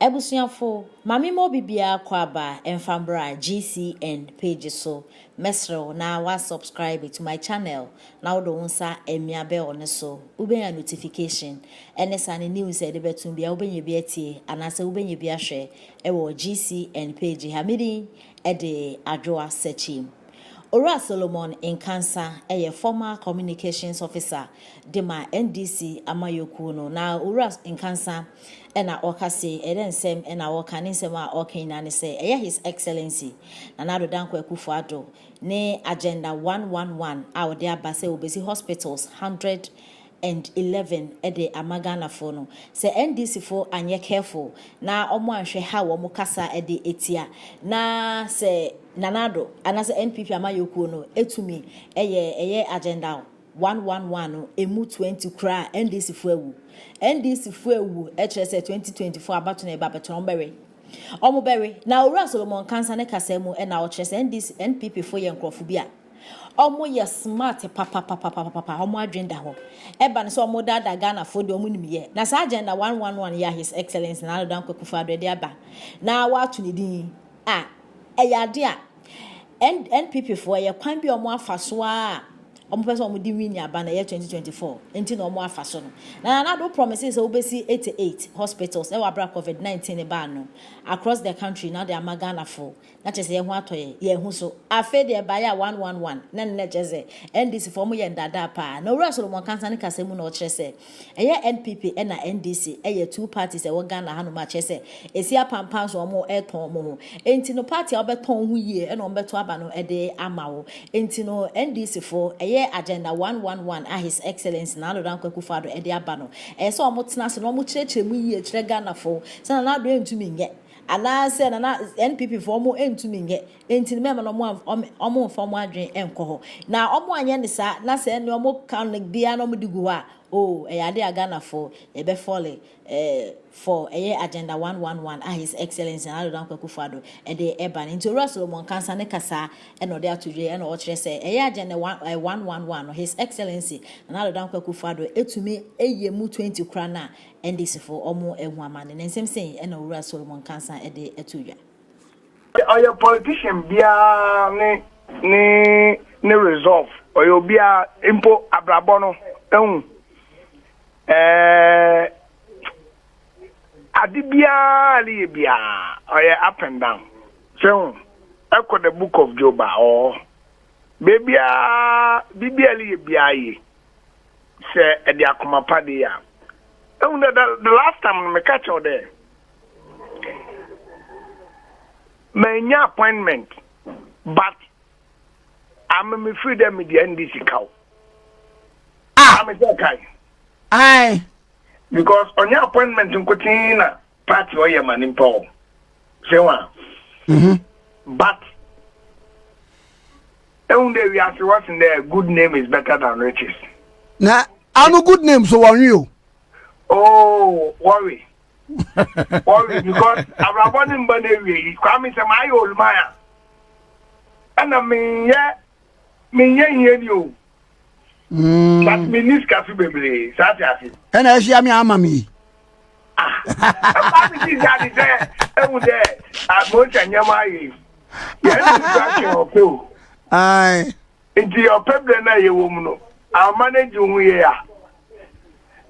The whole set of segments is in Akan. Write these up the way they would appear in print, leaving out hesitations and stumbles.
Abusuafo, ma me ma obi biara kɔ aba mfa mbra GCN page so. Mɛsrɛ wo na wa subscribe to my channel na wode wo nsa amia bell no so. Wobɛnya notification ɛne saa ne news a yɛde bɛtom biara wobɛnya bi atie anaasɛ wobɛnya bi ahwɛ ɛwɔ GCN page ha. Me din de Adwoa Sekyim. Owura Solomon Nkansah yɛ former Communications Officer de ma NDC amayɔkuo no. Na Owura Nkansah na ɔka se, ɛdɛ nsɛm na ɔka, ne nsɛm a ɔka nyinaa ne sɛ, ɛyɛ His Excellency Nana Addo Dankwa Akufo-Addo ne Agenda 111 a ɔde aba sɛ wɔbɛsi hospitals 111 de ama Ghanafoɔ no. Sɛ NDC foɔ anyɛ careful na wɔn anhwɛ how wɔn kasa de tia na sɛ Nana Addo anaasɛ NPP amayɔkuo no tumi yɛ ɛyɛ Agenda 111 no ɛmu 20 koraa a NDC foɔ awu. NDC foɔ awu kyerɛ sɛ 2024 abato no ɛba abɛto no wɔn bɛwe. Wɔn bɛwe. Na Owura Solomon Nkansah ne kasa mu na ɔkyerɛ sɛ NDC NPP foɔ yɛ nkorɔfo bi a Ɔmo yɛ smart papapapapapa, ɔmo adwen da hɔ. Ɛba no sɛ ɔmo daadaa Ghanafoɔ deɛ ɔmo nim yɛ. Na saa agenda 111 yi a His Excellency Nana Addo Dankwa Akufo-Addo de aba na wato ne din yi a, ɛyɛ ade a NPP foɔ ɛyɛ kwan bi a ɔmo afa so ara a ɔmo pɛ sɛ ɔmo de win aba no ɛyɛ 2024 nti na ɔmo afa so no. Na Nana Addo wo promise sɛ wobɛsi 88 hospitals ɛwɔ abere a covid 19 baa no across the country na wode ama Ghanafoɔ. Na kyerɛ sɛ yɛn ho atɔ yɛn, yɛn ho so. Afei deɛ ɛbaeɛ a one one one, na nnɛ kyerɛ sɛ NDC foɔ wɔyɛ ndaadaa paa. Na Owura Solomon Nkansah ne kasa mu na ɔkyerɛ sɛ ɛyɛ NPP ɛna NDC ɛyɛ two parties ɛwɔ Ghana hanom a kyerɛ sɛ ɛsi apampan so wɔn ɛretɔn wɔn ho. Enti no party a wobɛtɔn wo ho yie ɛna wɔn bɛto aba no ɛde ama wo. Enti no NDC foɔ ɛyɛ agenda one one one a His Excellency Nana Addo Dankwa Akufo-Addo ɛde aba no ɛyɛ sɛ wɔn tena ase na wɔn kyerɛkyerɛ mu yie kyerɛ Ghanafoɔ sɛ Nana Addo ɛntumi nyɛ Anaa sɛ nana NPP foɔ ɔmo ntumi nyɛ nti no mɛma no ɔmo ɔmo nfa ɔmo adwene nkɔ hɔ. Na ɔmo anyɛ no saa na sɛ ɛne ɔmo ka no biara na ɔmo de gu hɔ a oh ɛyɛ adeɛ a Ghana foɔ yɛbɛ fɔle eh for ɛyɛ agenda 111 a his excellency Nana Addo Dankwa Akufo Addo ɛde ɛba no. Nti Owura Solomon Nkansah ne kasaa ɛna ɔde ato dwa yi ɛna ɔkyerɛ sɛ ɛyɛ agenda one eh 111 no his excellency Nana Addo Dankwa Akufo Addo ɛtumi ɛyɛ mu 20 koraa no a NDC fo ɔmo ahu amane. Ne nsɛm sei na Owura Solomon Nkansah de too dwa. Ɔyɛ politician biara ne ne ne resolve ɔyɛ obiara mpo abrabɔ no ehu ɛɛ ade biara ne yɛ biara ɔyɛ up and down sɛ ho ɛkɔ the book of Job a ɔwɔ beebiara biribiara ne yɛ biara ye Sɛ ɛde akoma pa de a. Ehu dɛ the the last time no meka kyerɛ wo dɛ mannya appointment but ama me firi dɛ mede NDC ka wo. Ah! Ame sɛ kae. Aye. Because ɔnyɛ appointment nkotsee na party ɔyɛ ma nyimpa o. Sɛ wa. Mm-hmm. But Ehu dɛ wiase wɔse dɛ good name is better than riches. Na ano good name so wɔnwe o. Oh, wɔwe. Wɔwe because abrabɔ ne mba na ewie yi. Kwame sɛ mayɛ oluman a, ɛna menyɛ menyɛ hiani o. But menni sika so bebree, saa te ase. Ɛna ahyia me ama me yi. Ah, ɛfa me ti sɛ ade sɛ ehu dɛ Mose nneɛma ayɛ yi. Yɛn instruction ɔpɛ o. Aye. Nti ɔpɛ berɛ no a yɛwɔ mu no, ama no agye ho yie a.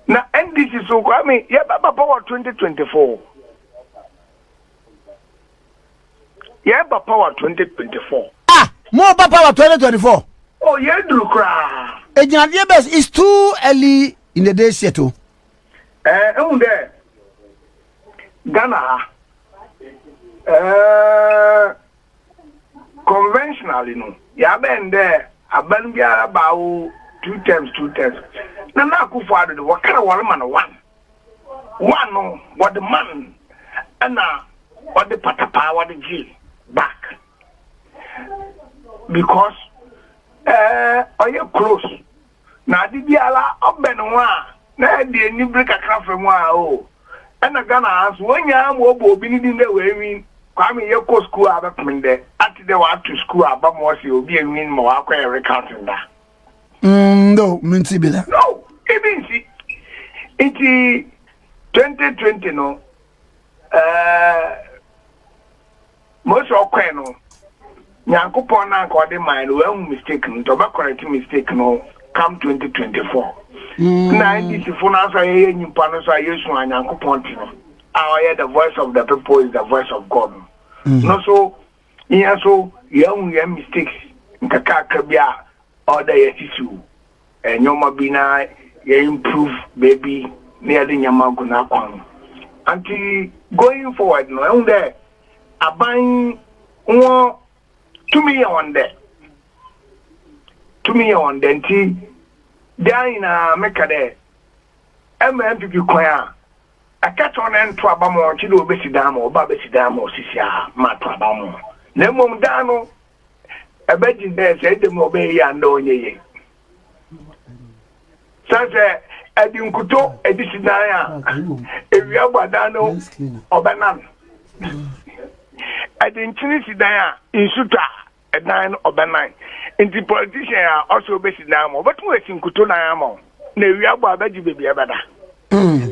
Na NDC so Kwame yɛbɛba power 2024. Yɛba power 2024. Ah, mo ba power 2024. Oh, yɛduru koraa. Egyinadeɛ bɛs it's too early in the day set o. Eh, ehu dɛ Ghana ha, eh, conventionally no, yɛabɛn dɛ aban biara ba o two terms, two terms. Nana Akufo-Addo de wɔka dɛ wɔrema no one. One no, wɔde ma no ɛna ɔde patapaa wɔde gye back. Because eh, ɔyɛ close. Na ade biara ɔbɛn ho a na ɛde anibere kakra fa mu a oh ɛna Ghana ha nso wɔn nyinaa ma wɔbɔ obi ne din dɛ wɔawin Kwame yɛkɔ sukuu a bɛpem dɛ ate dɛ wɔato sukuu aba ma ɔse obi awin ma wɔakɔyɛ recounting da. Mm, no, minti bi da. No, ebi nsi. Nti 2020 no. Mose ɔkɔɛ no, Nyankopɔn na anka ɔde mae no, wahu mistake no, nti ɔbɛ correct mistake no come 2024. Na NDC fo no nso a yɛyɛ nyimpa no nso a yɛsu a Nyankopɔn te no, a ɔyɛ the voice of the people is the voice of God no. No so, yɛn nso yɛahu yɛn mistakes nkakrankra bi a ɔwɔ dɛ yɛsisiw nneɛma bi na yɛ improve baabi na yɛde nneɛma gu n'akwan mu. Nti going forward no, ɛhu dɛ aban wɔ tumi yɛ wɔn dɛ. Tumi yɛ wɔn dɛ nti daa nyinaa meka dɛ ɛma NPP kwan a ɛka kyerɛ wɔn nto aba ma wɔn kye dɛ wɔbɛsi dan ma wɔba bɛsi dan ma wɔsisi a ma ato aba ma wɔn. Na mmom dan no ɛbɛgye dɛ sɛ ɛdɛm a ɔbɛyɛ yie a ndɛ ɔnyɛ yie. San sɛ ɛde nkuto ɛde si dan a ewia bɔ dan no ɔbɛnan. Ɛde nkyene si dan a nsu tɔ a ɛdan no ɔbɛnan. Nti politician a ɔsɛ ɔbɛsi dan ma ɔbɛtumi asi nkuto dan ama wo na ewia bɔ a bɛgye baabi ɛbɛda.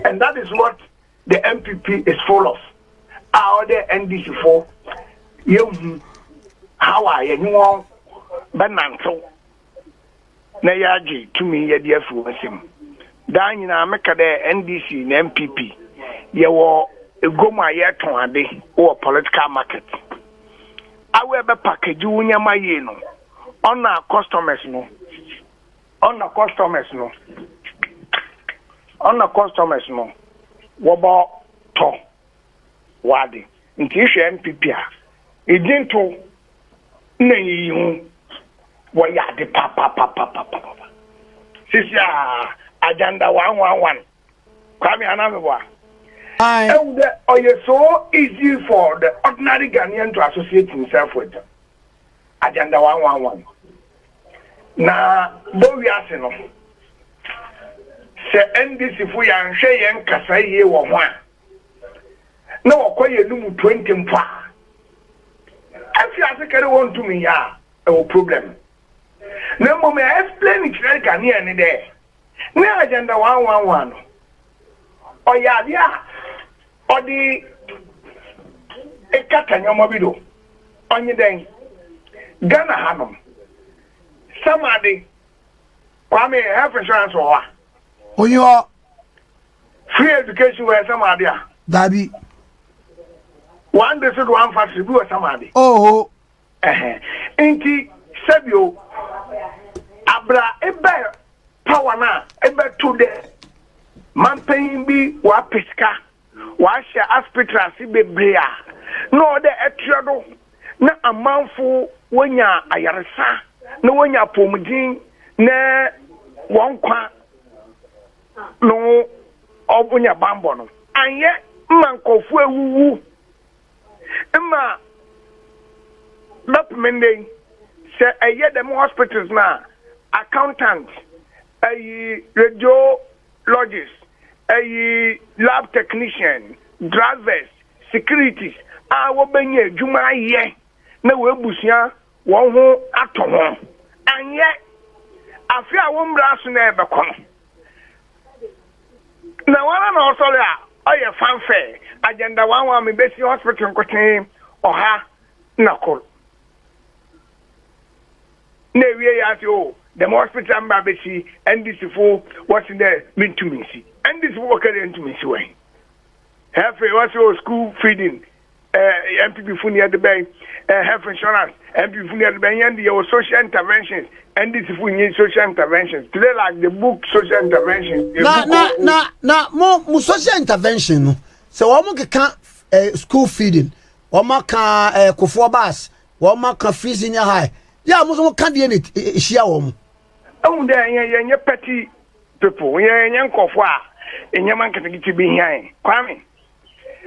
And that is what the NPP is full of. A ɔdɛ NDC fo yɛhu how a yɛnye wɔn bɛnantew na yɛagye tumi yɛde afi wɔn nsam. Daa nyinaa meka dɛ NDC na NPP yɛwɔ eguom a yɛtɔn ade wɔ political market. Awo ɛbɛ package wo nneɛma yie no, ɔna customers no ɔna customers no ɔna customers no wɔbɔ tɔ wade. Nti ihwɛ NPP a edin to na yiyi ho wɔyɛ ade papapapapapa. Sisi a agenda 111, Kwame Anameboa. Ewu dɛ ɔyɛ so easy for the ordinary Ghanaian to associate himself with agenda 111. Na bɔ wiase no sɛ NDC fo yɛanhwɛ yɛn kasa yie wɔ ho a na wɔkɔ yɛn no mu 20 mpo a afi ase kɛre wɔntumi yɛ a ɛwɔ problem. Na mmom ɛ explain kyerɛ Ghanaian ne dɛ ne agenda 111 no ɔyɛ adeɛ a ɔde ekata nneɛma bi do. Ɔnye dɛn? Ghana hanom samade, Kwame, health insurance wɔ hɔ a? Onyi hɔ. Free education wɔ samade a? Dabi. One district one factory bi wɔ samade? Oho. Ɛhɛn, nti sɛbio abra ebɛ power na ebɛto dɛ mampanyin bi wapɛ sika wahyɛ hospital ase bebree a na ɔdɛ ɛtoa do na amanfo wonya ayaresa na wonya apɔmuden na wɔn kwa no ɔbonya bambɔ no anyɛ mma nkɔfo ewuwu mma bɛpem ndɛ yi sɛ ɛyɛ dɛm hospitals na accountant, ɛyi radiologist, ɛyi lab technician, drivers, securities a wɔbɛnya adwuma ayɛ na wɔabusua wɔn ho atɔ ho anyɛ afe a wɔn mmra so na ɛbɛkɔ no na wɔn na ɔsɔre a ɔyɛ fanfare agenda one one bɛsi hospital nkoten 101 na ewie yɛ ase o dɛm hospital mba bɛsi NDC fo wɔsi dɛ mentumi nsi. NDC fo wɔka dɛ ntumi nsi wɛn ɛfɛ wɔsi o school feeding NPP fo ni yɛde bɛn health insurance NPP fo ni yɛde bɛn yɛn de yɛwɔ social interventions. NDC fo nyi social interventions today like the book social interventions. Na na na na mo social intervention no sɛ wɔn mo keka school feeding, wɔn aka Kufuor bus, wɔn aka free senior high yɛ a mo nso mo ka deɛ na ehyia wɔn. Ehu dɛ yɛn yɛnyɛ petty people, yɛn yɛnyɛ nkɔfo a nneɛma nketenkete bi hia yɛn. Kwame,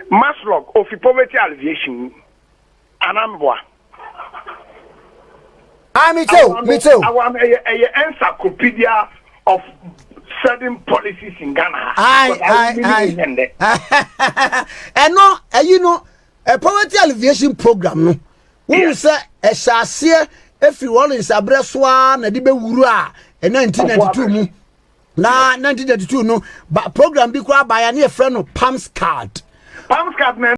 MASLOC ofi poverty alleviation mu anamboa. Ah, me too, me too. Awa ɛyɛ encyclopedia of certain policies in Ghana ha. Aye, aye, aye. Ɛno ɛyi no poverty alleviation program no wohu sɛ ɛhyɛ aseɛ efiri Rawlings abrɛ so a na de bɛwuru a 1992 mu na 1992 no ba program bi koraa baeɛ ne yɛfrɛ no PAMSCAD. PAMSCAD na.